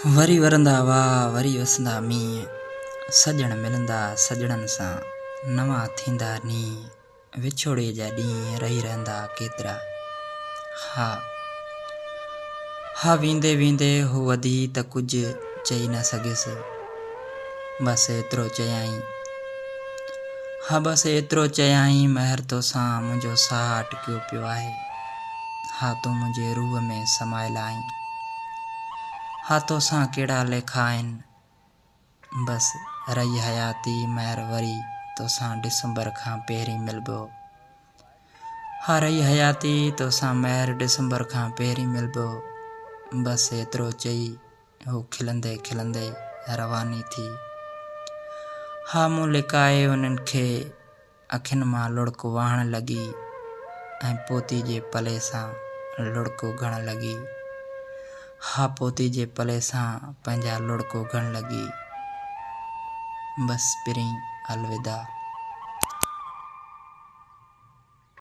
وري ورندا واء وري وسندا مينهن، سڄڻ ملندا سڄڻن سان، نوان ٿيندا نينهن، وڇوڙي جا ڏينهن رهي رهندا ڪيترا. ها. ها ويندي ويندي هو وڌي ته ڪجهه چئي نه سگهيس. بس ايترو چيائين. ها بس ايترو چيائين مهر توسان منهنجو ساهه اٽڪيو پيو آهي. ها تون منهنجي روح ۾ سمايل آهين. ها توسان ڪهڙا ليکا آهن. بس رهي حياتي مهر وري توسان ڊسمبر کان پهرين ملبو. ها رهي حياتي توسان مهر ڊسمبر کان پهرين ملبو. بس ايترو چئي هو کلندي کلندي رواني ٿي. ها مون لڪائي انهن کي اکين مان لڙڪ وهڻ لڳي ۽ پوتي جي پلي سان لڙڪ اگهڻ لڳي. ها پوتي جي پلي سان پنهنجا لڙڪ اگهڻ لڳي. بس پرين الوداع.